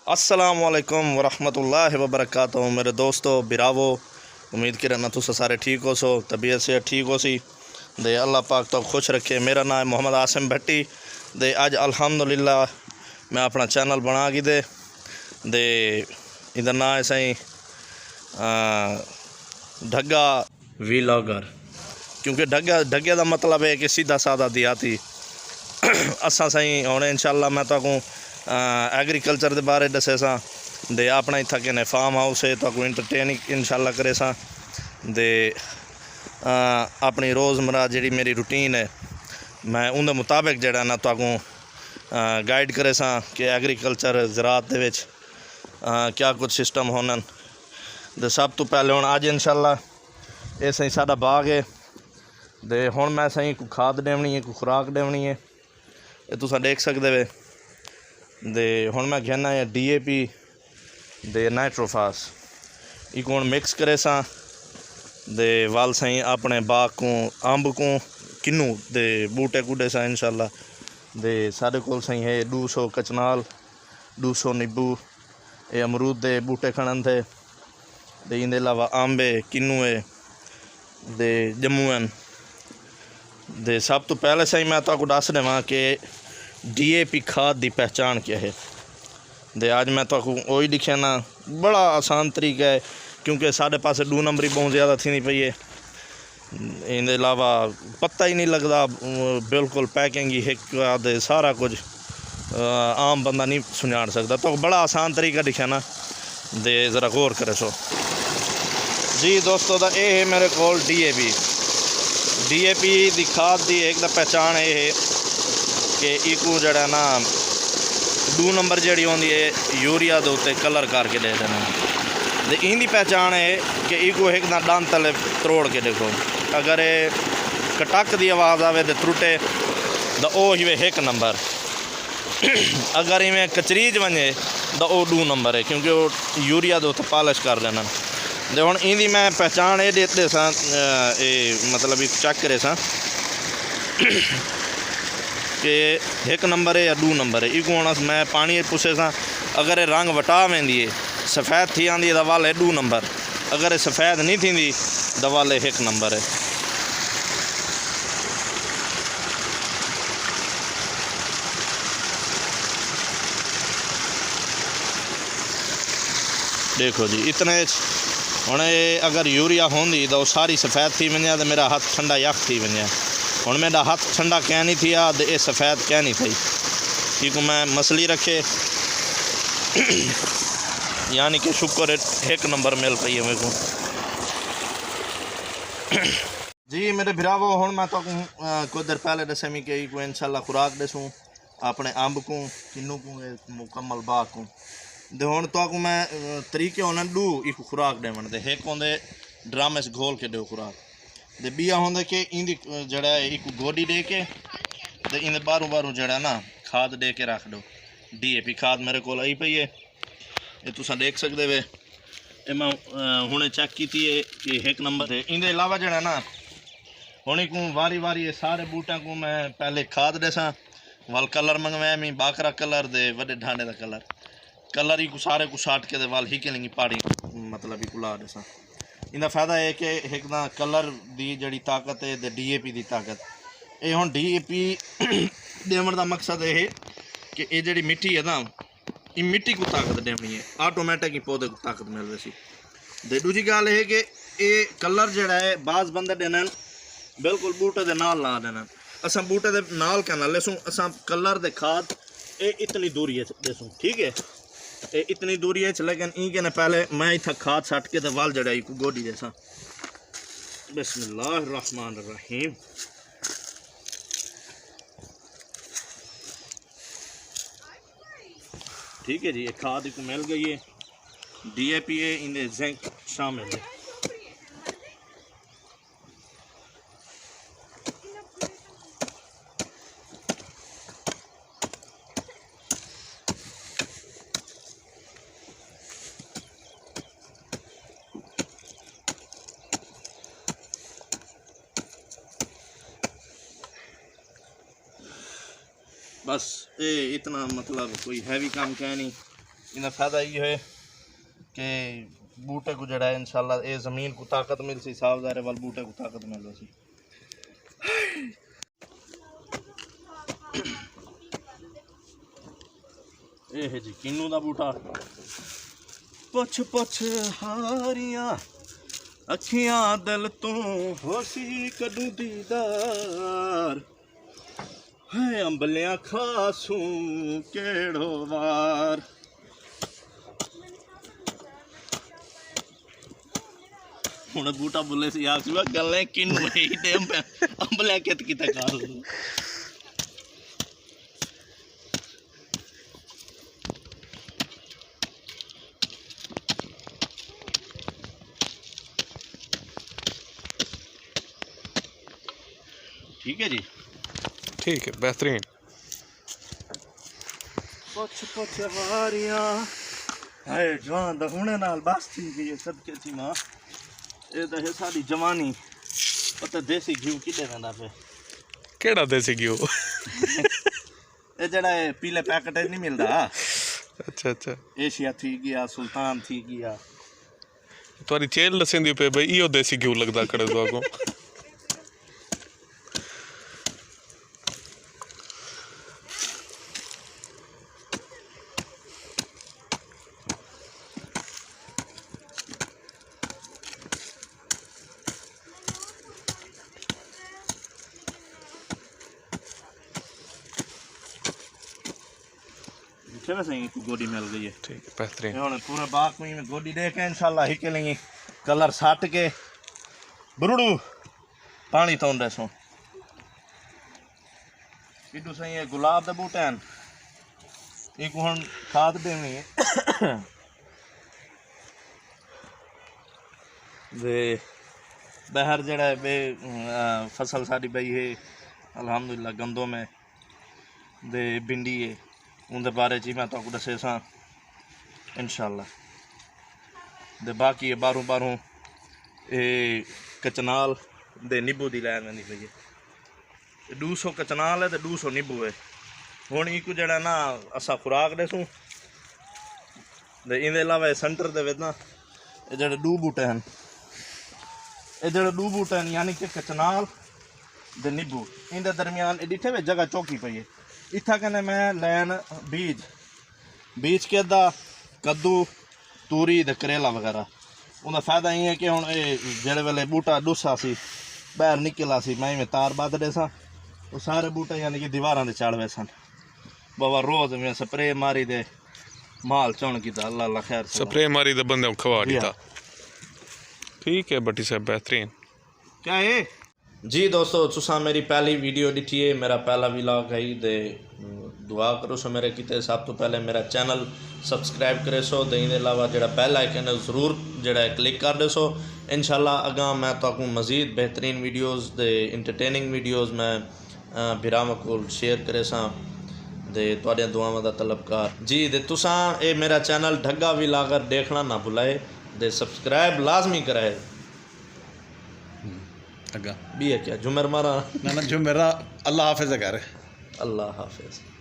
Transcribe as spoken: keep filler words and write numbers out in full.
السلام علیکم ورحمۃ اللہ وبرکاتہ۔ میرے دوستو، براوو، امید کرنا تساں سارے ٹھیک ہوسو، طبیعت صحت ٹھیک ہوسی، تے اللہ پاک تہاکوں خوش رکھے۔ میرا ناں ہے محمد عاصم بھٹی، تے اڄ الحمدللہ میں اپݨا چینل بݨا گھدے، تے ایندا ناں ہے سائیں، آ، ڈھڳا ویلاگر، کیونکہ ڈھڳا، ڈھڳے دا مطلب ہے کہ سیدھا سادہ دیہاتی۔ اساں سائیں ہݨ انشاءاللہ میں تہاکوں، آ، ایگریکلچر دے بارے ݙسیساں، تے اپݨا اتھاں کنے فارم ہاؤس ہے، تہاکوں انٹرٹین انشاءاللہ کریساں، تے، آ، اپݨی روزمرہ جیڑھی میری روٹین ہے، میں اوندے مطابق جیڑھا نا تہاکوں، آ، گائیڈ کریساں کہ ایگریکلچر، زراعت دے وچ، آ، کیا کچھ سسٹم ہونن۔ تے سب توں پہلے ہݨ اڄ انشاءاللہ اے سائیں ساݙا باغ ہے۔ تے ہݨ میں سائیں کوں کھاد ݙیوݨی ہے، کوں خوراک ݙیوݨی ہے۔ اے تساں ݙیکھ سڳدے وے۔ تے ہݨ میں گھن آیا ڈی اے پی تے نائٹروفاس۔ ایکوں ہݨ مکس کریساں۔ تے ول سائیں اپݨے باغ کوں، امب کوں، کنوں تے ٻوٹے کوں ݙیساں انشاءاللہ۔ تے ساݙے کول سائیں ہے ݙو سو کچنال، ݙو سو نیبو، اے امرود دے ٻوٹے کھڑن تھے، تے ایندے علاوہ امب ہے، کنوں ہے، تے ڄموں ہن۔ تے سب توں پہلے سائیں میں تہاکوں ݙس ݙیواں کہ ڈی اے پی کھاد دی پہچاݨ کیا ہے۔ تے اڄ میں تہاکوں اوہی ݙکھینا، بڑا آسان طریقہ ہے، کیونکہ ساݙے پاسے ݙو نمبری ٻہوں زیادہ تھیندی پئی ہے۔ ایندے علاوہ پتہ ہی نہیں لڳدا، بالکل پیکنگ ہی ہک تے سارا کجھ، آ، عام بندہ نہیں سنڄاݨ سڳدا۔ تہاکوں بڑا آسان طریقہ ݙکھینا، تے ذرا غور کریسو۔ جی دوستو، تاں اے ہے میرے کول ڈی اے پی۔ ڈی اے پی دی کھاد دی ہک تاں پہچاݨ اے ہے کہ ایکوں جیڑھا نا ݙو نمبر جیڑھی ہوندی ہے یوریا دے اتے کلر کر کے ݙے ݙیندن۔ تے ایندی پہچاݨ ہے کہ ایکوں ہک تاں ݙند تلے تروڑ کے ݙیکھو۔ اگر اے کٹک دی آواز آوے تے ترٹے، تاں او ہیوے ہک نمبر۔ اگر ایویں کچریج ونڄے، تاں او ݙو نمبر ہے، کیونکہ او یوریا دے اتے پالش کر ݙیندن۔ تے ہݨ ایندی میں پہچاݨ اے ݙے، ݙیساں، اے مطلب ایکوں چیک کریساں کہ ہک نمبر ہے یا ݙو نمبر ہے۔ ایکوں ہݨ میں پاݨی پسیساں، اگر اے رنگ وٹا ویندی ہے، سفید تھی آندی ہے، تاں ول ہے ݙو نمبر۔ اگر اے سفید نہیں تھیندی، تاں ول ہے ہک نمبر ہے۔ ݙیکھو جی، اتنے اچ ہݨ اے اگر یوریا ہوندی تاں او ساری سفید تھی ونڄے تے میݙا ہتھ ٹھنڈا یک تھی ونڄے۔ ہݨ میݙا ہتھ ٹھنڈا کائنی تھیا تے اے سفید کائنی تھئی۔ ایکوں میں مسلی رکھے، یعنی کہ شکر ہے ہک نمبر مل پئی ہے میکوں۔ جی میݙے بھراوو، ہݨ میں تہاکوں، آ، کجھ دیر پہلے ݙسے میں کہ ایکوں انشاءاللہ خوراک ݙیسوں، اپݨے امب کوں، کنوں کوں، اے مکمل باغ کوں۔ تے ہݨ تہاکوں میں، آ، طریقے ہوندن ݙو ایکوں خوراک ݙیوݨ دے، ہک ہوندے ڈرم اچ گھول کے ݙیو خوراک، تے ٻیا ہوندے کہ ایندی، آ، جیڑھا ہے ایکوں گوݙی ݙے کے تے ایندے ٻاہروں ٻاہروں جیڑھا نا کھاد ݙے کے رکھ ݙیو۔ ڈی اے پی کھاد میݙے کول آئی پئی ہے، اے تساں ݙیکھ سڳدے وے۔ اے میں، آ، ہݨے چیک کیتی ہے، اے ہک نمبر ہے۔ ایندے علاوہ جیڑھا نا، ہݨ ایکوں واری واری اے سارے ٻوٹیاں کوں میں پہلے کھاد ݙیساں، ول کلر منگوایا میں، باکرا کلر تے وݙے ڈھانڈے دا کلر۔ کلر ایکوں سارے کوں سٹ کے تے ول ہکی لنگی پاڑی، مطلب ایکوں لا ݙیساں۔ ایندا فائدہ اے کہ ہک تاں کلر دی جیڑھی طاقت ہے تے ڈی اے پی دی طاقت۔ اے ہݨ ڈی اے پی ݙیوݨ دا مقصد اے ہے کہ اے جیڑھی مٹی ہے نا، ایں مٹی کوں طاقت ݙیوݨی ہے، آٹومیٹک ایں پودے کوں طاقت مل ویسی۔ تے ݙوجھی ڳالھ اے ہے کہ اے کلر جیڑھا ہے، بعض بندے ݙیندن، بالکل ٻوٹے دے نال لا ݙیندن۔ اساں ٻوٹے دے نال کائنی لیسوں، اساں کلر تے کھاد اے اتنی دوری اچ ݙیسوں، ٹھیک ہے؟ اے اتنی دوری اچ، لیکن ایں کنے پہلے میں اتھاں کھاد سٹ کے تے ول جیڑھا ایکوں گوݙی ݙیساں۔ بسم اللہ الرحمن الرحیم۔ ٹھیک ہے جی، اے کھاد ایکوں مل ڳئی ہے، ڈی اے پی ہے، ایندے زنک شامل ہے۔ بس اے اتنا، مطلب، کوئی ہیوی کم کائنی۔ انہاں فائدہ یہ ہے کہ بوٹے کو جڑا ہے، انشاءاللہ اے زمین کو طاقت مل سی، صاف ظاہر ہے، ول بوٹے کو طاقت مل سی۔ اے ہے جی کنوں دا بوٹا۔ پچھ پچھ ہاریاں اکھیاں دل توں ہوسی کݙوں دیدار۔ ہے امبلیاں کھاسوں کیڑھو وار۔ ہݨ بوٹا بولے سی، آکھ سی، "واہ، گلیں کنوں ہے، تے امب-، امبلیاں کت کیتے کھاسوں۔" ٹھیک ہے جی۔ ٹھیک ہے، بہترین۔ پچھ پچھ ہاریاں۔ ہائے جوان دا ہُݨے نال بس تھی ڳئی ہے، صدقے تھی ماں۔ اے تاں ہے ساݙی جوانی۔ پتہ دیسی گھیو کݙے ویندا پئے۔ کیڑھا دیسی گھیو؟ اے جیڑھا اے پیلے پیکٹ اچ نہیں ملدا۔ اچھا، اچھا۔ ایشیا تھی ڳیا، سلطان تھی ڳیا۔ تہاݙی چیل ݙسیندی پئے بھئی، ایہو دیسی گھیو لڳدا کھڑے تہاکوں۔ ݙٹھے وے سئیں، ہک گوݙی مل ڳئی ہے۔ ٹھیک ہے، بہترین۔ تے ہݨ پورے باغ کوں ایویں گوݙی ݙے کے انشاءاللہ ہک لنگی کلر سٹ کے برڑو پاݨی توں ݙیسوں۔ ایݙو سئیں اے گلاب دے بوٹے ہن، ایکوں ہݨ کھاد ݙیوݨی ہے۔ تے ٻاہر جیڑھا ہے ٻئے، آ، فصل ساݙی پئی ہے، الحمدللہ گندم ہے تے بھنڈی ہے، اوندے بارے چ میں تہاکوں ݙسیساں انشاءاللہ۔ تے باقی اے ٻاہروں ٻاہروں اے کچنال تے نیبو دی لائن ویندی پئی ہے۔ ݙو سو کچنال ہے تے ݙو سو نیبو ہے۔ ہݨ ایکوں جیڑھا نا اساں خوراک ݙیسوں تے ایندے علاوہ اے سینٹر دے وچ نا اے جیڑھے ݙو بوٹے ہن، اے جیڑھے ݙو بوٹے ہن یعنی کہ کچنال تے نیبو، ایندے درمیان اے ݙٹھے وے جگہ چوکی پئی ہے۔ اتھاں کنے میں لین بیج، بیج کے دا کدو، توری تے کریلا وغیرہ۔ اوندا فائدہ ایں ہے کہ ہݨ اے جیڑھے ویلے بوٹا ݙس آسی، ٻاہر نکل آسی، میں ایویں تار ٻدھ ݙیساں، او سارے بوٹے یعنی کہ دیواراں تے چڑھ ویسن۔ بابا روز ایویں سپرے ماری تے مال چݨ کیتا، اللہ اللہ خیر سلام۔ سپرے ماری تے بندے کوں کھوا جی ہاں۔ ݙتا۔ ٹھیک ہے بھٹی صاحب، بہترین۔ کیا ہے؟ جی دوستو، تساں میری پہلی ویڈیو ݙٹھی ہے، میرا پہلا ولاگ ہے، تے دعا کریسو میرے کیتے۔ سب توں پہلے میرا چینل سبسکرائب کریسو، تے ایندے علاوہ جیڑھا بیل آئیکن ہے ضرور جیڑھا ہے کلک کر ݙیسو۔ انشاءاللہ اڳاں میں تہاکوں مزید بہترین ویڈیوز تے انٹرٹیننگ ویڈیوز میں، آ، بھراواں کول شیئر کریساں، تے تہاݙیاں دعاواں دا طلبکار۔ جی تے تساں اے میرا چینل ڈھڳا ولاگر ݙیکھݨا نہ بھلائے، تے سبسکرائب لازمی کرائے۔ ہوں، اڳاں۔ ٻیا کیا؟ جھمر ماراں؟ نہ، نہ، جھمر نہ، اللہ حافظ کر۔ اللہ حافظ۔